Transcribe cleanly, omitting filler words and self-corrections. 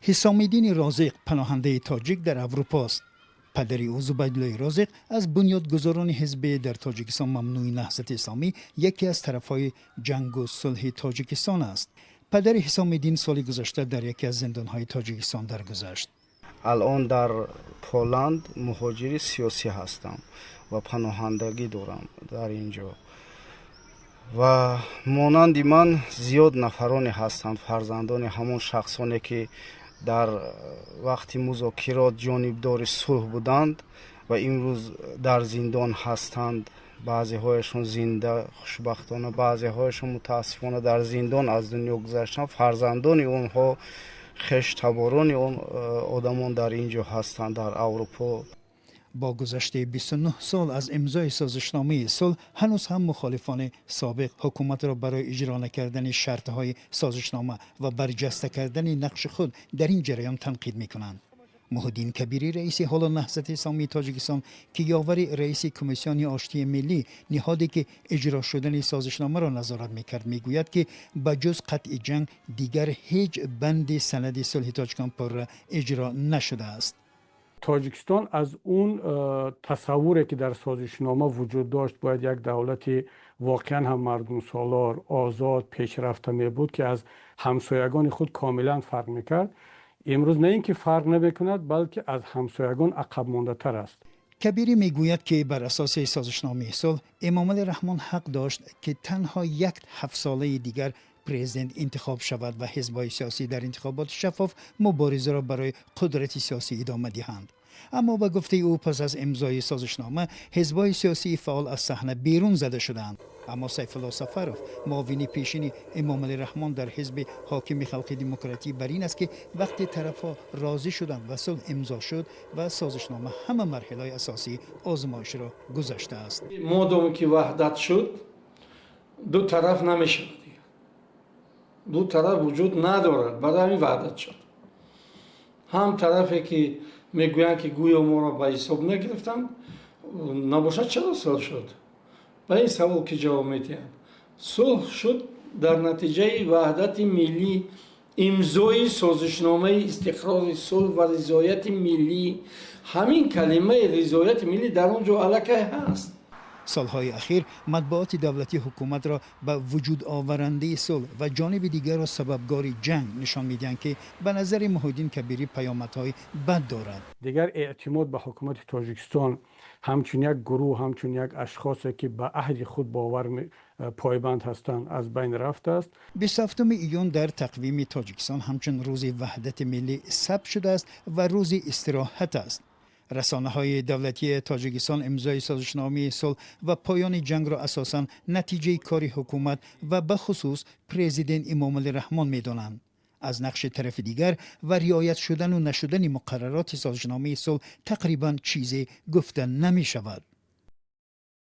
Ҳисомиддини Розиқ паноҳандаи тоҷик дар Аврупо аст. Падари ӯ, Зубайдуллои Розиқ, аз бунёдгузорони ҳизби дар Тоҷикистон мамнӯи Наҳзати Исломӣ, яке аз тарафҳои ҷангу сулҳи Тоҷикистон аст. Падари Ҳисомиддин соли гузашта дар яке аз зиндонҳои Тоҷикистон даргузашт. Алон дар Поланд муҳоҷири сиёсӣ ҳастам ва паноҳандагӣ дорам дар ин ҷо. Ва монанди ман зиёд нафароне ҳастанд, фарзандони ҳамон шахсоне, ки дар вақти музокирот ҷонибдори сулҳ буданд ва имрӯз дар зиндон ҳастанд. Баъзеҳояшон зинда, хушбахтона, баъзеҳояшон, мутаассифона, дар зиндон аз дунё гузаштанд. Фарзандони онҳо, хештаборони он одамон дар ин ҷо ҳастанд, дар Аврупо. Бо гузашти 29 сол аз имзои созишномаи сулҳ, ҳанӯз ҳам мухолифони собиқ ҳукуматро барои иҷро накардани шартҳои созишнома ва барҷаста кардани нақши худ дар ин ҷараён танқид мекунанд. Муҳиддин Кабирӣ, раиси ҳоло Наҳзати Исломии Тоҷикистон, ки ёвари раиси Комиссиони оштии миллӣ, ниҳоде ки иҷро шудани созишномаро назорат мекард, мегӯяд, ки ба ҷуз қатъи ҷанг дигар ҳеҷ банди санади сулҳи тоҷикон пурра иҷро нашудааст. Тоҷикистон аз он тасаввуре, ки дар созишнома вуҷуд дошт, бояд як давлати воқеан ҳам мардумсолор, озод, пешрафта мебуд, ки аз ҳамсоягони худ комилан фарқ мекард, имрӯз на ин ки фарқ намекунад, балки аз ҳамсоягон ақабмондатар аст. Кабирӣ мегӯяд, ки бар асоси созишномаи сулҳ Эмомалӣ Раҳмон ҳақ дошт, ки танҳо як ҳафтсолаи дигар президент интихоб шавад ва ҳизбҳои сиёсӣ дар интихоботи шаффоф муборизаро барои қудрати сиёсӣ идома диҳанд. Аммо ба гуфтаи ӯ, пас аз имзои созишнома ҳизбҳои сиёсии фаъол аз саҳна берун зада шуданд. Аммо Сайфулло Сафаров, муовини пешини Эмомалӣ Раҳмон дар ҳизби ҳокими Халқи Демократӣ, бар ин аст, ки вақте тарафҳо розӣ шуданд ва сулҳ имзо шуд ва созишнома ҳама марҳилаҳои асосии озмоишро гузаштааст. Модоме ки ваҳдат шуд, ду тараф намешавад, ду тараф вуҷуд надорад. Барои ҳамин ваҳдат шуд. Ҳам тарафе, ки мегӯянд, ки гӯё моро ба ҳисоб нагирифтанд, набошад, чаро сулҳ шуд? Ба ин савол ки ҷавоб медиҳанд? Сулҳ шуд дар натиҷаи ваҳдати миллӣ, имзои созишномаи истиқрори сулҳ ва ризояти миллӣ. Ҳамин калимаи ризояти миллӣ дар он ҷо аллакай ҳаст. Солҳои ахир матбуоти давлатӣ ҳукуматро ба вуҷудоварандаи сулҳ ва ҷониби дигарро сабабгори ҷанг нишон медиҳанд, ки ба назари Муҳиддин Кабирӣ паёмадҳои бад дорад. Дигар эътимод ба ҳукумати Тоҷикистон ҳамчун як гурӯҳ, ҳамчун як ашхосе, ки ба аҳди худ бовар пойбанд ҳастанд, аз байн рафтааст. 27 июн дар тақвими Тоҷикистон ҳамчун рӯзи ваҳдати миллӣ сабт шудааст ва рӯзи истироҳат аст. Расонаҳои давлатии Тоҷикистон имзои созишномаи сулҳ ва поёни ҷангро асосан натиҷаи кори ҳукумат ва бахусус президент Эмомалӣ Раҳмон медонанд. Аз нақши тарафи дигар ва риоят шудану нашудани муқаррароти созишномаи сулҳ тақрибан чизе гуфта намешавад.